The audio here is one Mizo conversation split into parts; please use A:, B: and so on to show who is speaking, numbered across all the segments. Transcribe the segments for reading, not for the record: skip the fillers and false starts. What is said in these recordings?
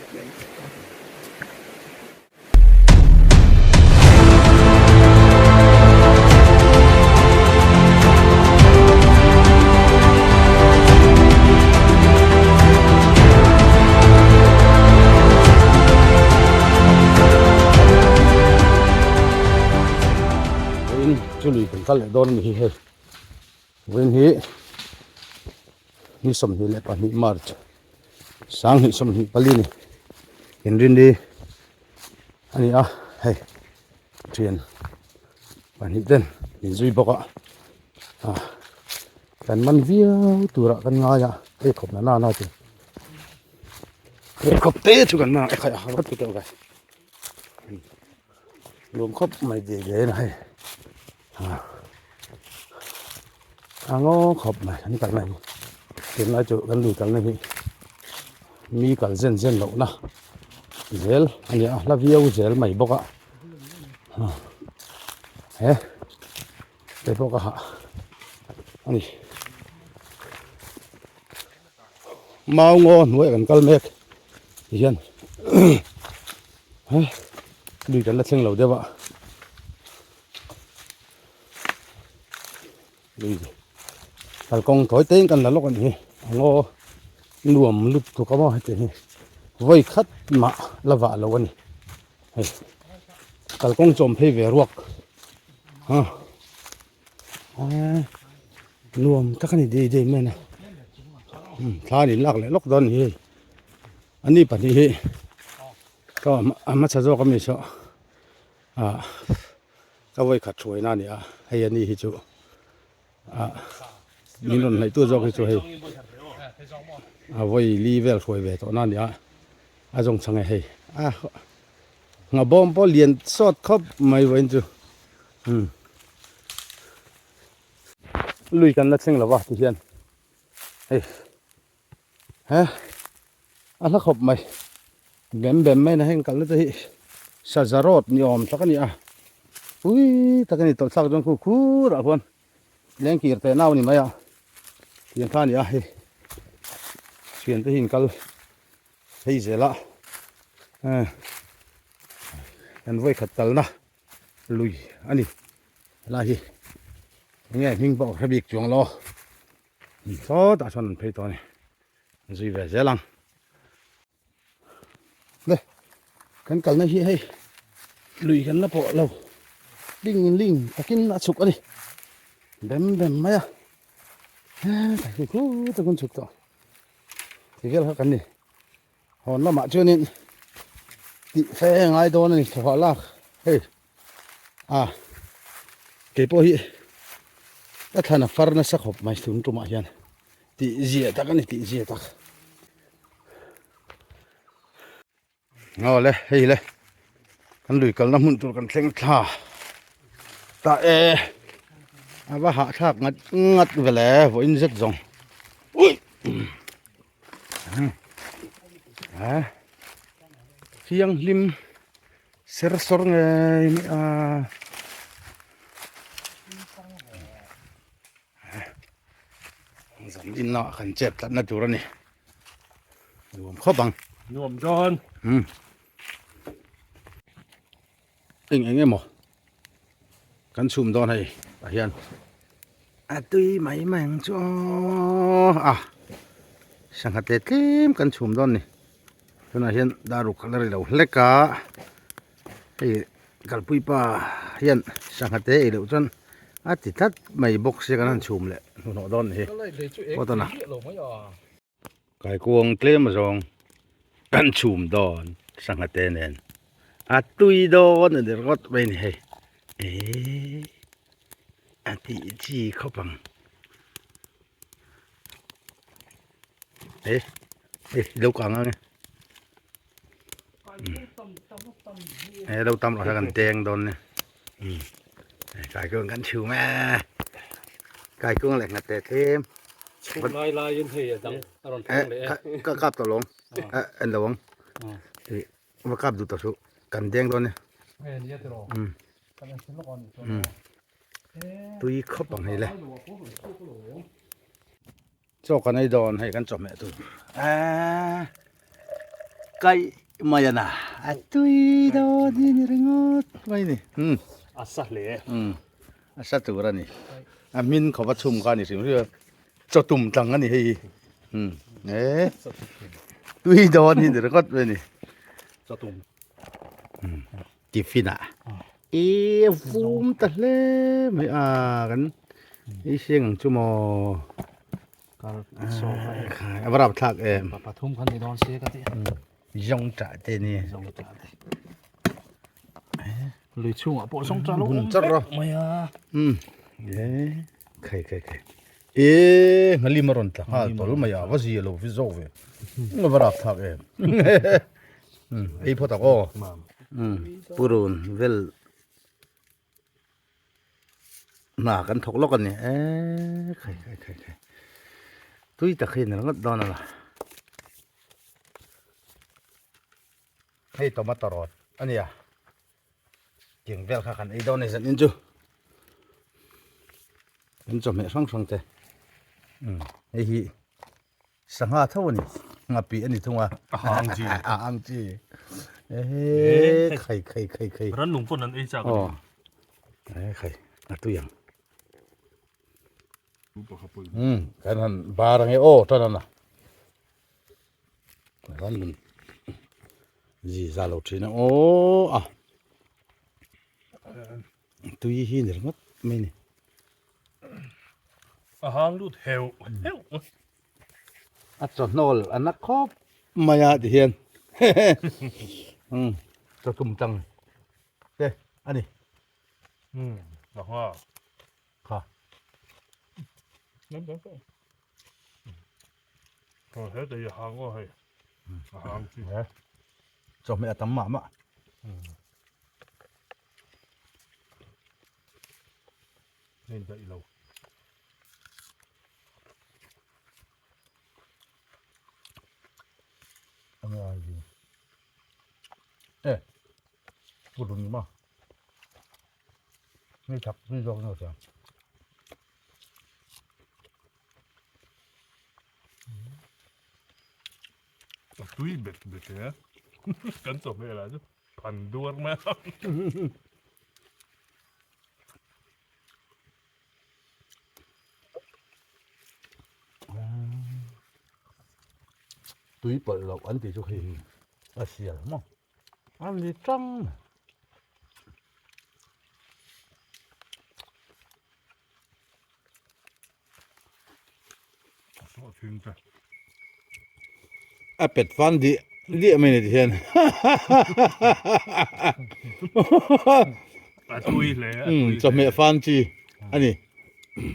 A: Vawiin chu lui kan kal leh dawn a ni hi hei vawiin hi ni 22 March 2024 ni inrinni a ni a hei thian pahnih ten min zui bawk a ah kan man viau turah kan ngai a hei khawp na na chu hei khawp te chu kan man a ekhai a vat tawh ve nuam khawp mai ve ve a hei ah a ngaw khawp mai an kalna hi tunlai chu kan lui kalna hi mi kal zen zen loh na zel a ni a hla viau zel mai bawk a he te pawh ka hah a ni mau ngaw hnuaiah kan kal mek ti hian he lui kan la thleng lo deuh a lui kalkawng tawi te in kan la lawk a ni hi a ngaw nuam lutuk a maw heti hi vawi khat mah la vah lo a ni hei kalkawng chawm phei ve ruak ha nuam tak a ni dei dei mai a thla an in lak leh lawk dawn a ni hei ani pahnih hi a hmasa zawk ami saw ah ka vawi khat hruai na a ni a hei ani hi chu ah min rawn hnaih tu zawk hi chu hei a vawi li vel hruai ve tawh na a ni a a zawng chhang e hei a nghabawm pawh lian sawt khawp mai vawiin chu umm lui kan la thleng lo va tihian hei he a hla khawp mai bem bem mai na heng kalna te hi saza road ni awm tak a ni a pui tak a ni tawlh thlak chuan khu khur ah khuan leng kir teh nau a ni mai a tiang kha a ni a hei thian te hi in kal phei zel a eh kan vawi khat kalna lui a ni helai hi enge hming pawh ka hre bik chuang lo sawtah sawn an phei tawh a ni zui ve zel ang le kan kalna hi hei lui kan la pawh lo ling ling takin a chhuk a ni bem bem mai a he khu takin chhuk tawh ti vel kha kan ni hawn lamah chuanin tih fe ngai dawn a ni thawhah lak hei a keipawh hi ka thlan a far nasa khawp mai tun tumah hian tih zia tak a ni tih zia tak aw le hei le kan lui kalna hmun tur kan thleng thla ta e a va hahthlak ngat ngat vele vawiin zet zawng ui a thianghlim Ser sawr ngei mai a. Zam in lamah kan chet tlatna tur a ni. Nuam khawp ang.
B: Nuam dawn.
A: Hmm. Eng eng emaw kan chhum dawn hei tah hian a tui mai mai ang chu aw a sangha te tlem kan chhum dawn ni. Tunah hian daruk a la ri lo hlek a hei kalpui pa hian sangha te ei loh chuan a ti tlat mai bawk sia kan han chhum leh hnuhnawh dawn a ni hi pawtawna kaikuang tlem azawng kan chhum dawn sangha te nen a tui dawn a ni ringawt mai a ni hei eee a tih chi khawp ang. Ê, ê, đâu còn nữa Ê, đâu tâm rồi cần tiền đồn nè. Ừ. Cái cương cắn chiều mẹ. Cái cương lại ngặt tệ thêm.
B: Lai lai in hei dang aron thang le.
A: Ka kap to long. En lo ang. Thì va kap du to su. Kan deng don nè.
B: Ê, nia tro.
A: Ừ. Ừ. Tui khawp ang hei le. Chaw kan ei dawn hei kan chawhmeh tur. Aaa. Kaih mai a na. A tui dawn hi ni ringawt mai ni. Um.
B: A sa hle.
A: Um. A sa tur a ni. A hmin khawp a chhum kha a ni hrim hrim a. Chaw tum tlang a ni hei hi. Um. E. Tui dawn hi ni ringawt mai ni.
B: Chaw tum.
A: Um. Tiffin ah. E vum ta hle mai a kan ei siang ang chu maw. A va rap thlak em.
B: Pathum khan ni dawn se ka ti.
A: Zawng tah te ni.
B: Zawng tah te. Lui chhungah pawh zawng tah lo awm vek mai a.
A: Um. E khai khai khai. E nghalim a rawn tla nghal tawlh mai a va zia lo vi zawk ve. A va rap thlak em. Ei phawt ang aw. Purun vel hna kan thawk lawk a ni e khai khai khai khai tui tak hi ni ringawt dawn a la hei tomato rawt a nia tiang vel kha kan ei dawn a ni zanin chu kan chawhmeh hrang hrang te hei hi. Sangha tho a ni, nghapih a ni thung a.
B: A hang chi.
A: A hang chi. Ehe, khai khai khai khai.
B: Rannung pawn an ei chak a ni.
A: Aw. Khai, a tui ang. Um, kan han bar ange aw tan ana. Rannung zi za lo thin a aw a. Tui hi ni ringawt mai ni.
B: A hang lut heuh heuh.
A: A chawhnawl a na khawp mai a ti hian chaw tum tang te a ni.
B: A hma.
A: Kha.
B: He te hi a hang aw hei. A hang chi.
A: Chawhmeh a tam mah mah.
B: Hei daih lo.
A: E, purun ni maw? Ni thak tui zawk ni chuan.
B: A tui bet bet e. Kan chawhmeh lah chu phan duar mai a.
A: Tui pawlh loh an tih chu hei hi a sial maw a ni tang mai. A pet fan dih dih mai ni ti hian.
B: A tui hle a tui.
A: Chawhmeh fan chi a ni.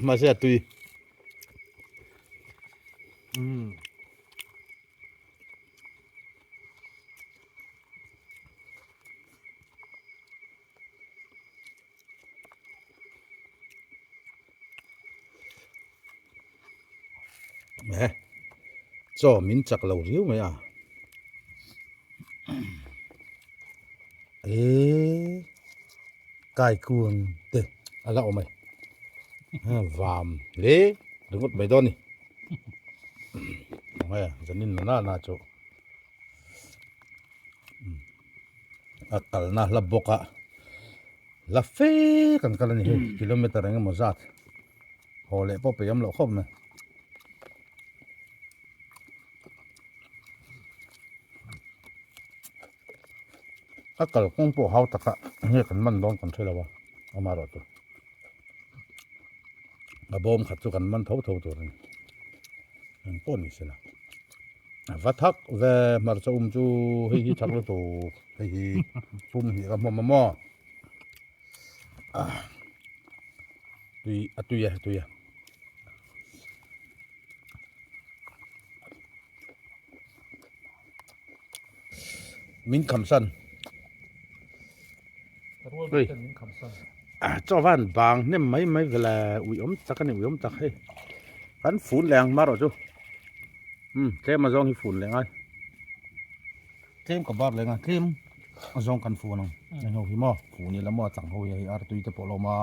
A: Mahse a tui. Eh chaw min chak lo riau mai a eh kaikun te a la awm a ni vam hle ringawt mai dawn a ni enge zanin nana na chu a kalna hla bawk a la fe kan kal a ni hei kilometer eng emaw zat haw leh pawh peih awm loh khawp mai. A kalkawng pawh hau taka nge kan man dawn kan hre lo a amaherawh chu a bawm khat chu kan man tho tho tur a ni engpawh ni se la. A va thak ve hmarcha um chu hei hi thak lutuk hei hi pum hnih ka hmawm a maw tui a tui a tui a min kham san chaw van bang hnem mai mai vela ui awm tak a ni ui awm tak hei kan fun leh ang hma rawh chu umm tlem a zawng hi fun leh ngai tlem ka bar leh ngai tlem a zawng kan fun ang heng ho hi maw fun ila maw a chang ho hi hei artui te pawh a lo awm a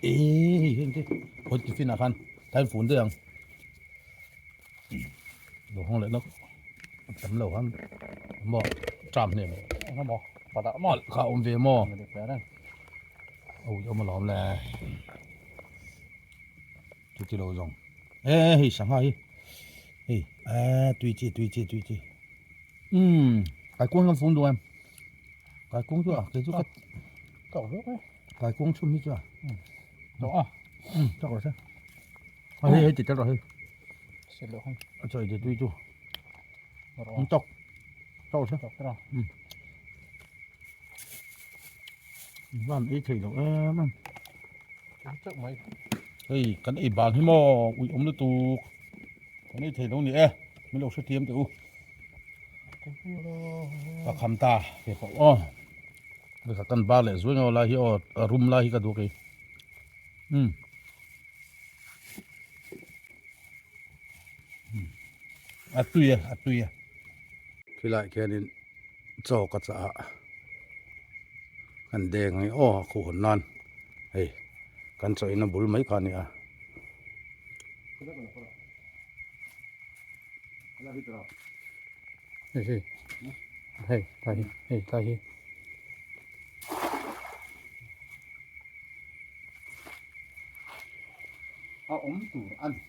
A: eee hei heng te khawi tiffin ah khan tlai fun daih ang lo hawng leh lawk a tam lo ang. Maw tram hnem
C: Engemaw padah maw
A: Alh kha awm ve maw Ui awm alawm le Chuti lo zawng E hei sangha hi hei e tui chi tui chi tui chi Umm kaikuang kan fung duh em Kaikuang chu a kei chu ka
C: Tawk viau e
A: Kaikuang chhum hi chu a
C: Tawk a
A: Umm tawk rawh se A hei hei ti tel rawh hei
C: Sel loh hei
A: A chawi ti tui chu An tawk Tawk rawh se
C: Tawk rawh
A: Umm Van ei thei loh em em
C: Tawk mai
A: Hei kan ei bal hi maw ui awm lutuk Kan ei thei lo ni e min lo hrethiam teh u Ka kham ta ke pawh aw Ka kan bar leh zuai ngei lai hi aw rum lai hi ka duh kei Umm A tui e a tui e Khilai khianin chaw ka chah a kan deng ang aw a khuh hawn nan hei kan chaw in a bul mai kha a ni a.
C: Hei hei hei tlai hi hei tlai hi.
A: A awm tur a ni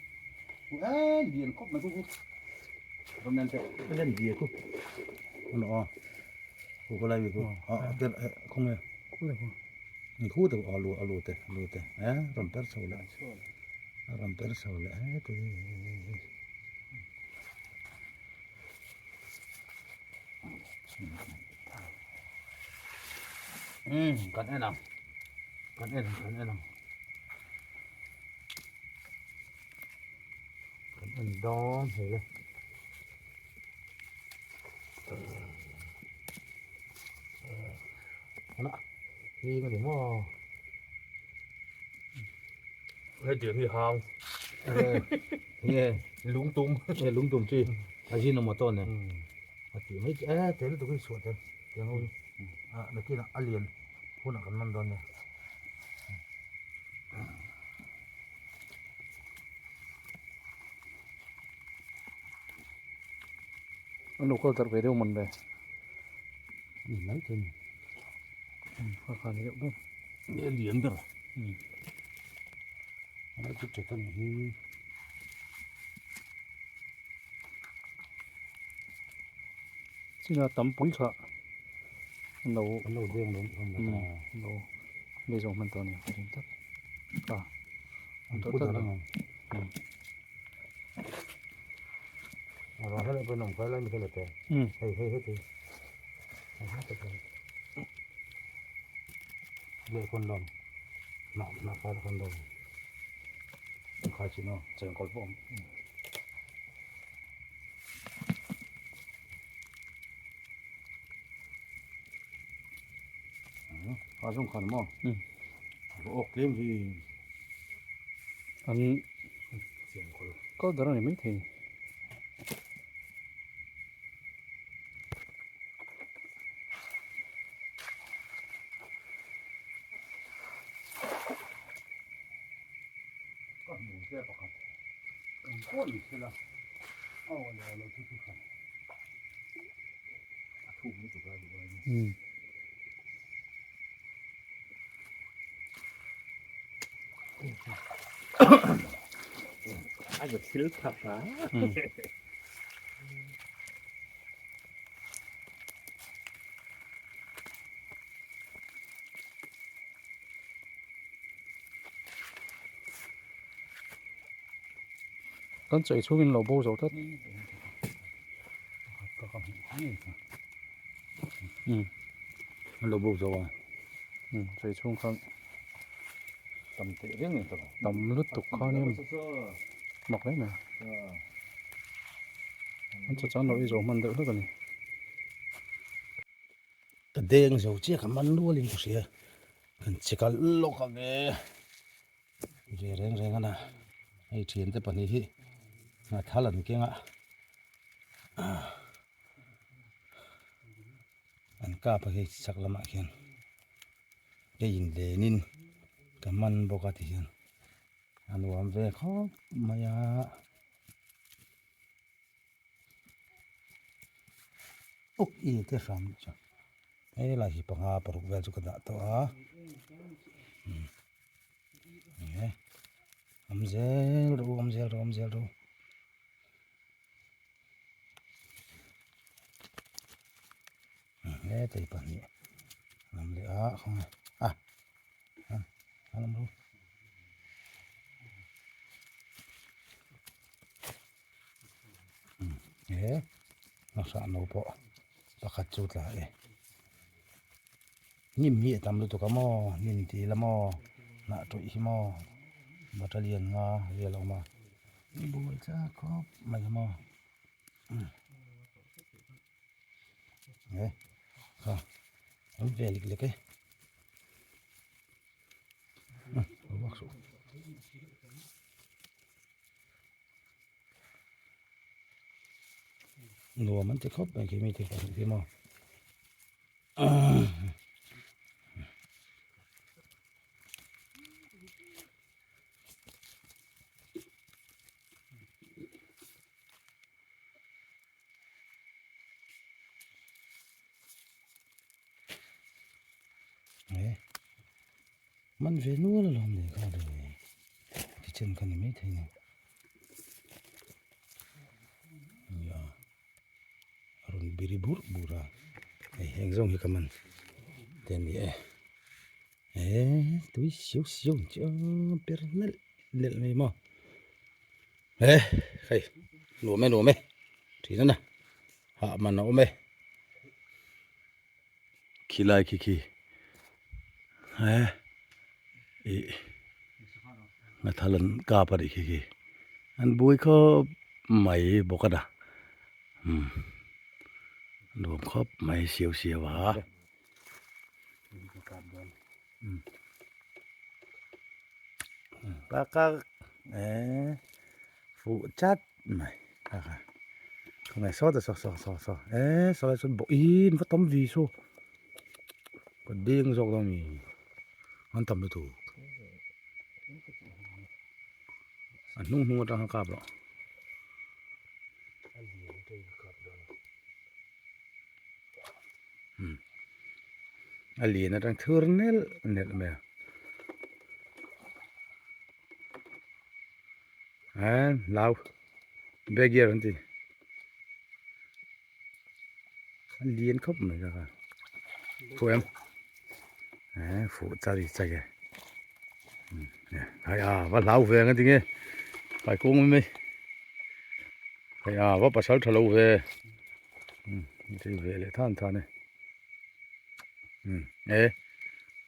A: e lian khawp mai khu rawn nen teh len bia khu ano a khu ka lai khu a ter khong e
C: Khu le khu.
A: Ni khu te a lu a lu te lu te e rawn per chho leh a rawn per chho leh e te Um kan en ang kan en ang kan en ang kan en dawn hei le Ana hi ka ni maw
B: Hei tiang hi hang
A: nge
B: lungtum
A: nge lungtum chi ajinomoto nen a tih mai e tel lutuk hi chhuah tel tiang ho hi ah nakinah a lian hunah kan man dawn nia.
C: An lo kal darh ve deuh man ve.
A: Ni mai thei ni.
C: Kha kha ni deuh ber.
A: Ni a lian ber. A chu tha tan hi.
C: China tam pui kha an lo
A: an lo deng lo an lo
C: an lo lei zawng hman tawh a ni ka ring tlat a
A: an pu dar ang a ra hele pe nom khai lai mi khele te hei hei hei te le kon lom na na pa kon lom khai chi no cheng kol pom A zung khan maw? A awk tlem hi.
C: An kal dar a ni maithei.
A: Ka hmu che pakhat. Kan pawh ni sela. Aw lo lo thu thu khan. A thuk lutuk a duh ai.
B: A za thil phak a.
C: Kan chei chhungin lo bo zo tlat.
A: Lo bo zo a.
C: Chei chhung khan
A: tam teh reng ni tawh.
C: Tam lutuk khan in mak hle mai. An chachan lo i zo hman deuh hlek a ni.
A: Ka deng zo chiah ka man nualin ka hria kan che kal lawk ang e ve reng reng a na hei thiante pahnih hi thal an keng a an kap a hei chak lamah khian hei in lenin ka man bawk a tihian a nuam ve khawp mai a. uk i te hram chu hei lai hi panga paruk vel chu ka dah tawh a e awm zel rawh u awm zel rawh awm zel rawh u. He tei pahnih lam leh a khawnge a a lam ru he hmasa no pawh pakhat chu tla e hnim hi a tam lutuk a maw hnim tih ila maw hnah tawih hi maw battalion nga vel a awm a buai chak khawp mai a maw. Nge kha an ve lik lek e lo vak suh nuam an ti khawp mai khi mi te pahnih khi maw. Man ve nual alawm le kha le kitchen kha ni mai thei ni nia a rawn biri bur bur a hei heng zawng hi ka man te a ni e eh tui siau siau ang chi a per nelh nelh mai maw. He hei nuam e nuam e thin a na hah man a awm e khilai khi khi he ih nghathal an kap a nih khi khi an bui khawp mai bawk a na umm nuam khawp mai siau siau a. Baka eh fuh chat mai a kha khawnge saw te saw saw saw saw eh saw lai chuan bawh in va tam vi saw ka ding zawk dawn mi an tam lutuk a hnung hnung atang khan kap rawh. A lian atang thur nelh nelh mai a eh lau begir an ti a lian khawp mai ka kha fuh em eh fuh chari chak e hai a va hlau ve ang a tinge paikung mai mai hei a va pasal tha lo ve. Umm ve leh than than e umm e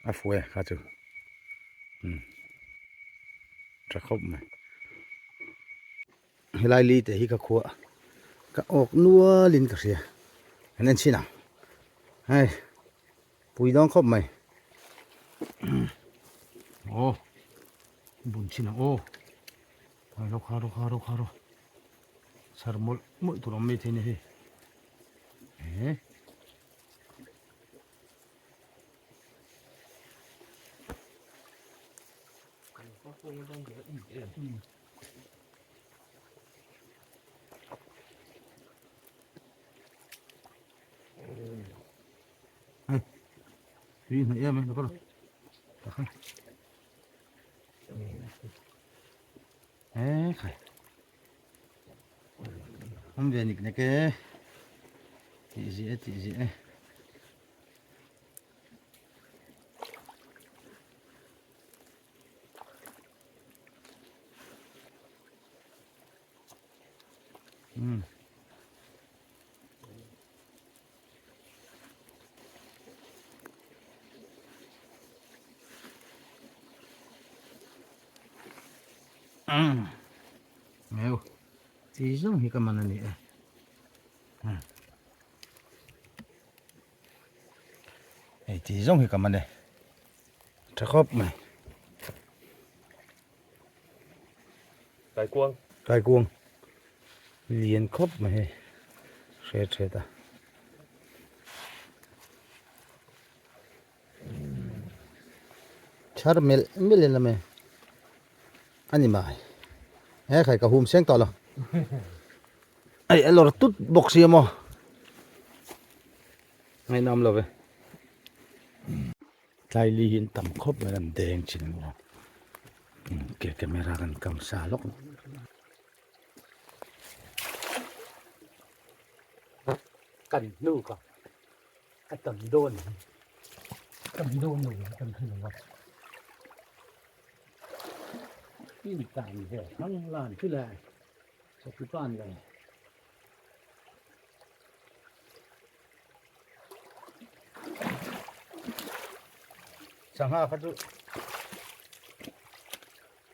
A: a fu e kha chu umm tha khawp mai helai li te hi ka khuah ka awk nual in ka hria an en chhin ang hei pui dawn khawp mai aw bun chhin ang aw ro kha ro kha ro kha ro. Chhar mawlh mawlh tur awm mai thei a ni hei eh. Hei tui hnaih em em a eh khai. Awm ve nik nek e tih zia e tih zia e. Um. Meu chi zawng hi ka man a ni e hei chi zawng hi ka man e tha khawp mai
B: Kaikuang
A: Kaikuang lian khawp mai hei hret hret a. Chhar melh melh in lam e a ni mai he khai ka hum seng tawh lo ai a lawr tut bawk si a maw. Ngaihnawm lo ve. Tlai li hi an tam khawp mai an deng thin a maw. Ke camera kan kam sa lawk. Kan hnu ka a tam dawn tam dawn lo kan hre lo a. In tan ve thang lan chu le chawpipan le. Sangha kha chu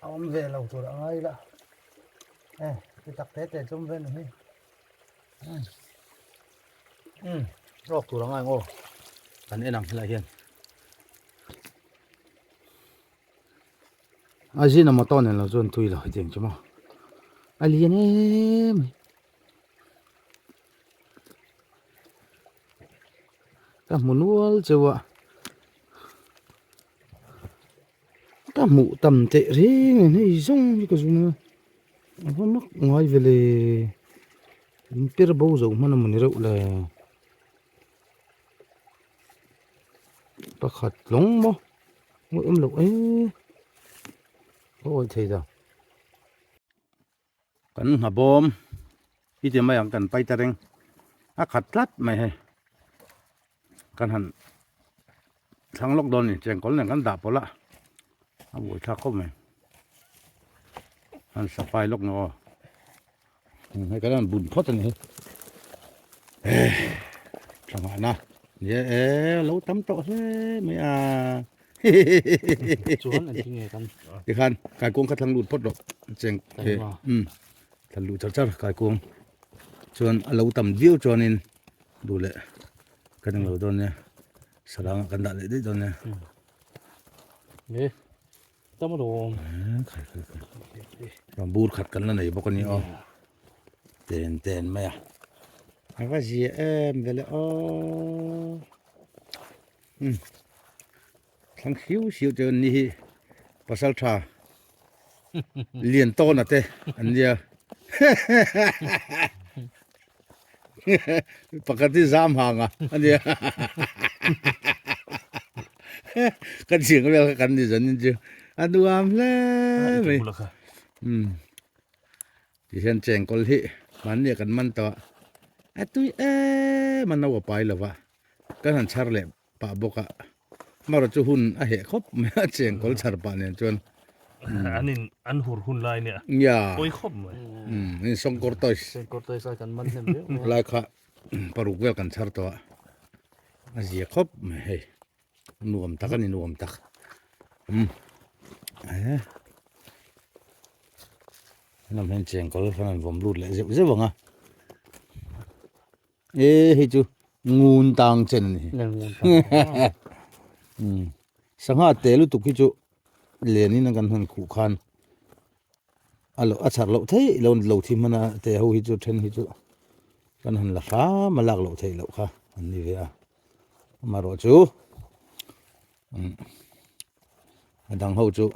A: a awm ve lo tur a ngai la e ti tak te te chu awm ve ni hi um rawk tur a ngai ang aw kan en ang helai hian a zin a motor nen lo chuan tui lo hetiang chu maw a lian em mai. Ka hmu nual cheu a ka hmuh tam teh reng a hei zawng hi ka zum a a va mak ngai ve le in per bo zo hman a mawni reuh le pakhat lawng maw ngawi awm loh e ka awih thei ta. Kan ngha bawm i ti mai ang kan pai ta reng a khat tlat mai hei kan han thlang lawk dawn a ni chengkawl nen kan dah pawlh a a buai thlak khawp mai han safai lawk maw aw hei kan han bun phawt a ni hei tha nghahna ni e lo tam tawh hle mai a.
C: Chuan an ti nge kan.
A: Tikhan kaikuang kha thlang lut phawt rawh cheng he um thlan luh char char kaikuang chuan a lo tam viau chuanin duh leh kan englo dawn nia sarang ah kan dah leh daih dawn nia.
C: E tam alawm.
A: Khai khai khai bur khat kan la nei bawk a ni aw ten ten mai a a va zia em vele aw. Umm thlang siu siu te an ni hi pasal tha lian tawn a te an nia pakhat hi zam hang a ania ka chhing vel kha kan ni zan in chu a nuam hle mai umm tihian chengkawl hi mahni ah kan man tawh a a tui em a no a pai lo va. Kan han chhar leh pah bawk a, amaherawh chu hun a heh khawp mai a, chengkawl chhar pah nen chuan.
B: An in an hur hun lai nia.
A: Nia.
B: Pawi khawp mai.
A: Umm in sawngkawr toys.
C: Sawngkawr toys a kan man hnem viau mai a.
A: Lai kha paruk vel kan chhar tawh a, a zia khawp mai hei, nuam tak a ni nuam tak. Umm eh lam hian chengkawl khan an vawm lut leh zeuh zeuh ang a. E hei chu ngun tang chen a ni hi. Sangha te lutuk hi chu lenin kan han khuh khan a lo a chhar loh theih lo lo thi hman a te ho hi chu then hi chu kan han la hram a lak loh theih loh kha an ni ve a amaherawh chu a dang ho chu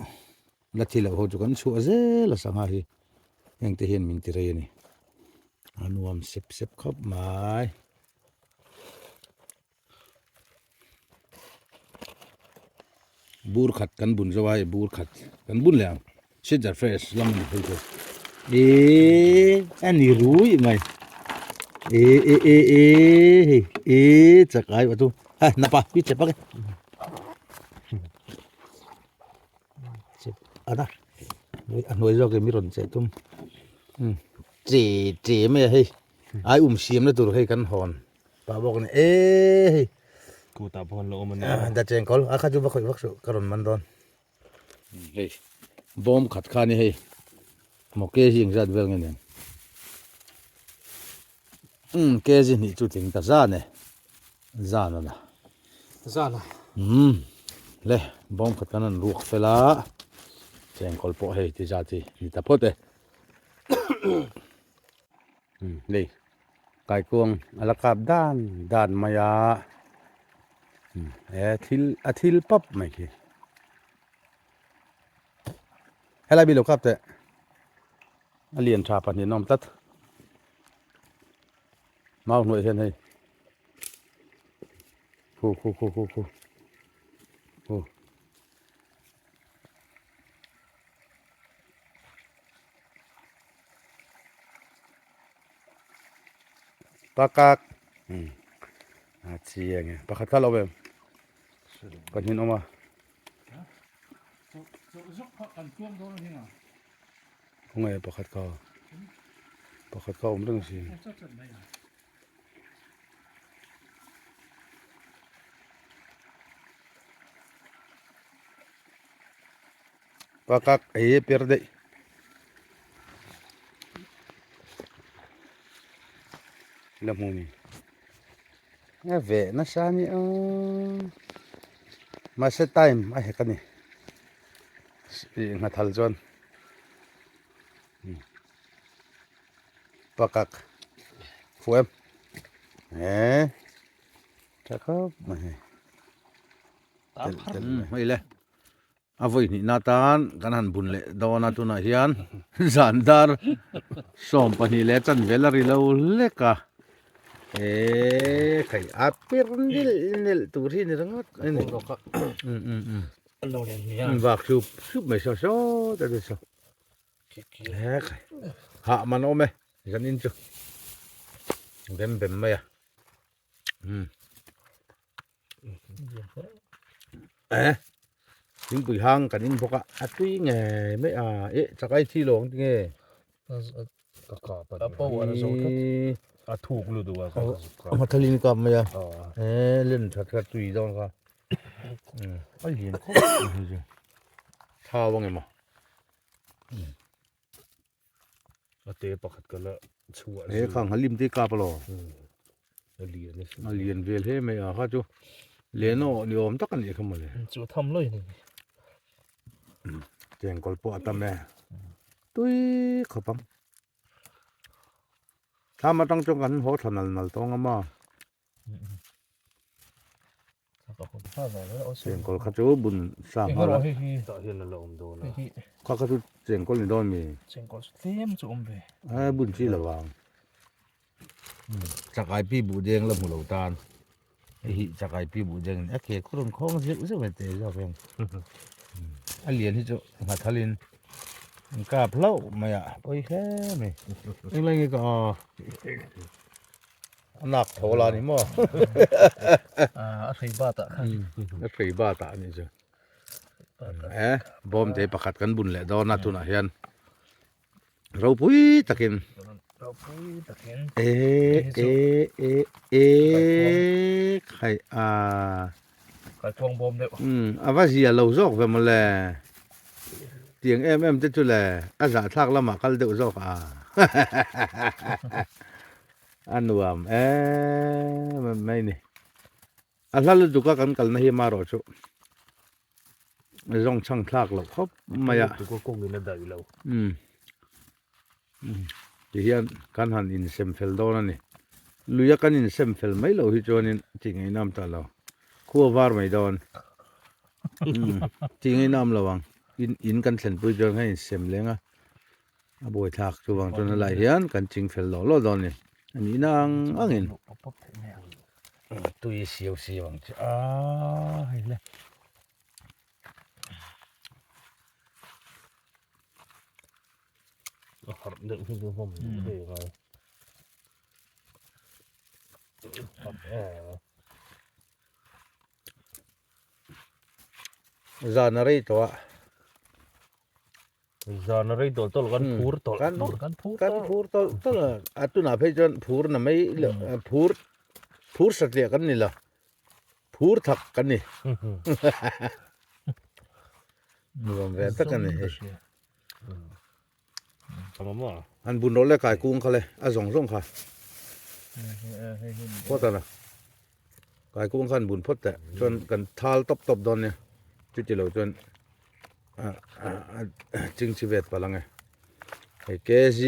A: la thi loh ho chu kan chhuah zel a sangha hi heng te hian min ti rei a ni. A nuam sep sep khawp mai. Bur khat kan bun zo a hei bur khat kan bun leh ang scissor fresh lam a ni phei chu eee a ni rui mai e e e e hei e chakai va chu ha napa hi che pak e che a a hnuai zawk in mi rawn che tum um. Che che mai a hei ai um siam na tur hei kan hawn pah bawk a ni e hei
B: Kutah pawh an lo awm a nia.
A: Da chengkawl a kha chu va khawih vak suh ka rawn man dawn. Hei bawm khat kha ni hei maw kg engzat vel nge nen umm kg hnih chu tling ta zan e zan a na
C: zan a
A: umm le bawm khat kan han ruak fel a chengkawl pawh hei ti zat hi ni ta phawt e. Hei kaikuang a la kap dan dan mai a he thil a thil pap mai khi helai mi lo kap teh a lian tha pahnih an awm tlat mau hnuai hian hei. Khu khu khu khu khu khu. Pakak a chiang e pakhat kha lo em pahnih awm a. Khawnge pakhat kha pakhat kha awm reng si. Pakak ei per daih. La hmu ni. A ve nasa ni a. Mahse time a hek a ni. Nghathal chuan. Pakak fuh em. He. Tha khawp mai hei. Hei le. A vawi hnihna atan kan han bun leh dawn a tunah hian zan dar 12 leh chanvel a ri lo lek a eee khai a pir nil nil tur hi ni ringawt a ni vak hlup hlup mai saw saw ta te saw he khai hah man awm e zanin chu bem bem mai a umm. Eh thingpui hang kan in bawk a a tui ngei mai a eh chakai thi lo ang tinge
B: ka kap a power a zo tlat a thuk lut a
A: ka mathalin kap mai a eh lem that kha tui dawn kha a lian khawp mai thau ang emaw
B: A te pakhat ka la chhuah
A: zui. He khang halim te kap alo.
B: A lian a
A: A lian vel he mai a kha chu len aw ni awm tak a nih kha mawle.
C: Chu tham lawi ni.
A: Chengkawl pawh a tam e. Tui khawp ang. Thlam atang chuan kan haw thla nal nal tawng a maw. Chengkawl kha chu bun sa nghal a. Kha kha chu chengkawl ni dawn mi?
C: Chengkawl chu tlem chu awm ve.
A: A bun chi lo vang. Chakai pi buh deng la hmu lo tan. Hei hi chakai pi buh deng a ke khaw rawn khawng zeuh zeuh mai te zawk hian. A lian hi chu nghathalin an kap hlauh mai a pawi hle mai. Englai nge ka aw. A nak tho la ni maw?
C: A hrei bat ah khan.
A: A hrei bat ah a nih chu. Eh, bawm te pakhat kan bun leh dawn a tunah hian ropui takin.
C: Ropui takin.
A: E e e e khai a.
C: Kaikuang bawm deuh.
A: Um, a va zia lo zawk ve mawle. Tiang em em te chu le a zahthlak lamah kal deuh zawk a. A nuam em em mai ni. A hla lutuk a kan kalna hi marawh chu zawng chhang thlak loh khawp mai a.
B: Lutuk a kawngin a daih lo.
A: Um ti hian kan han insem fel dawn a ni. Lui a kan insem fel mai loh hi chuanin tih ngaih nam ta lo. Khua var mai dawn. Um tih ngaih nam lo ang. In in kan thlenpui chuan kan insem leng a. A buai thlak chuvang chuan helai hian kan ching fel lawh lawh dawn a ni. A nihna ang angin tui siau siau ang che a hei le.
B: A harh deuh hi chu hlawm hei ngai.
A: Zan a rei tawh a.
B: Zan a rei tawlh tawlh kan phur tawlh tawlh
C: kan phur
A: kan phur tawlh tawlh a a tunah phei chuan phur na mai loh phur phur satliah kan ni lo phur thak kan ni nuam ve tak a ni hei an bun rawh le kai kung kha le a zawng zawng kha phawt a la kai kung kha an bun phawt teh chuan kan thal tawp tawp dawn nia chuti lo chuan ching chi vet palh ang e hei kg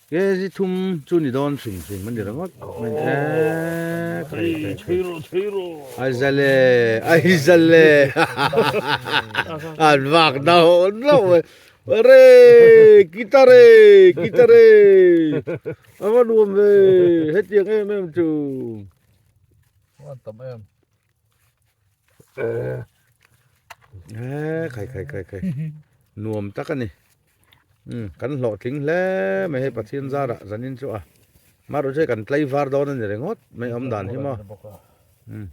A: kg thum chu ni dawn hrim hrim a ni ringawt aizale aizale an vak dau dau re kitare kitare a va nuam ve hetiang em em chu.
C: An tam em.
A: Eh, khai khai khai khai. Nuam tak ani. Um, kan hlawhtling hle mai hei Pathian zarah zanin chu a. Marawh chu hei kan tlaivar dawn ani ringawt mai awm dan hi maw. Um.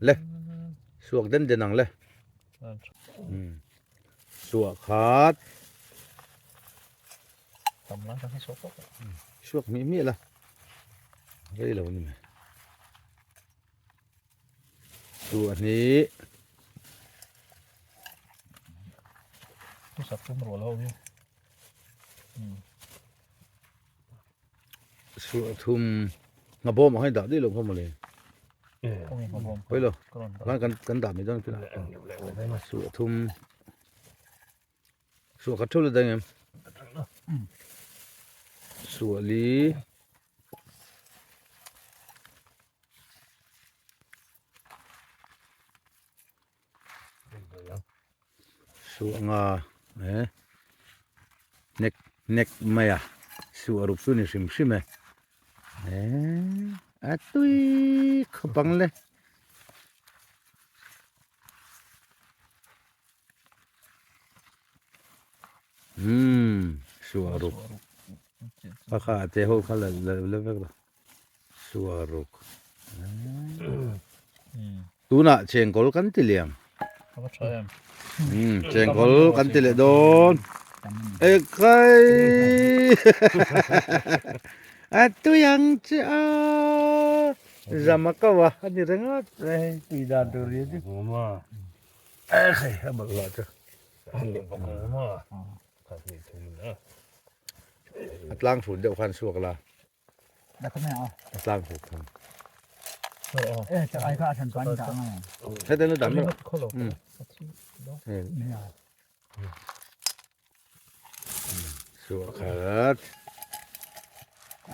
A: Le. Suak den den ang le. Um. Suah khat. Suak hmih hmih la. Rei lo ni mai. Suah hnih. Suah thum. Ngabawm ang hei dah dih lo kha mawle. Pawi lo. Khan kan kan dah mai dawn kila. Suah thum. Suah khat theuh la daih em? Suah li. Suah nga eh nek nek mai a suah ruk chu ni hrim hrim e eh a tui khawp ang le. Umm suah ruk kha kha a te ho kha la la vek lo suah ruk tunah chengkawl kan ti liam umm chengkawl kan ti leh dawn ekhai a tui ang che a zama ko a ani ringawt mai tui dan tur hi chu. Ekhai a balh lah chu. A tlang hrut deuh khan suak la. A tlang hrut khan. Heta na dan rawh. Suak khat.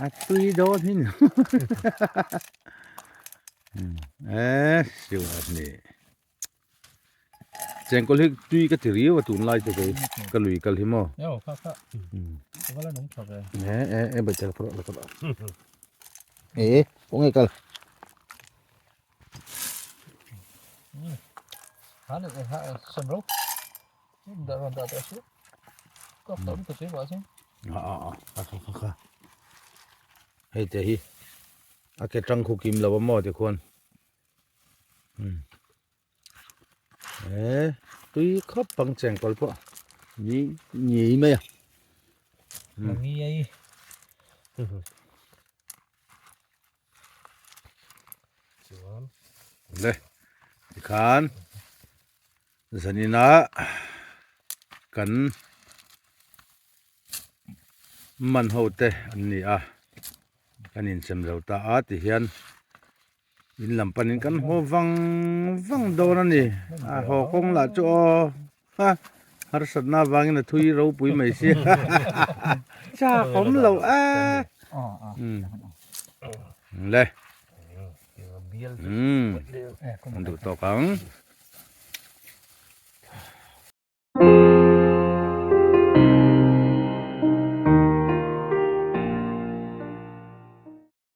A: A tui dawn hi ni. Eh suak ni. Chengkawl hi tui ka ti riau a tunlai chu kei ka lui kal hi maw.
C: Yo kha kha. Ka la nung tha ve.
A: Eh eh eh bai chal phawrh la ka Eh kawng nge kal.
C: Ha ni ha sem ro. Da ron da ta su. Ka tam ka chi ba chu.
A: A a a kha kha kha kha. Hei te hi a ke tang khu kim lo a maw tikhuan. Eh tui khawp ang chengkawl pawh ni ngei mai a
C: ngei
B: chuan
A: le tikhan zanina kan man ho te an ni a kan inchhem zo ta a ti hian In lam panin kan haw vang vang dawn a ni. A haw kawng lah chu aw ha harsatna avangin a thui ropui mai si chak awm lo a. Le. Umm. An duh tawk ang.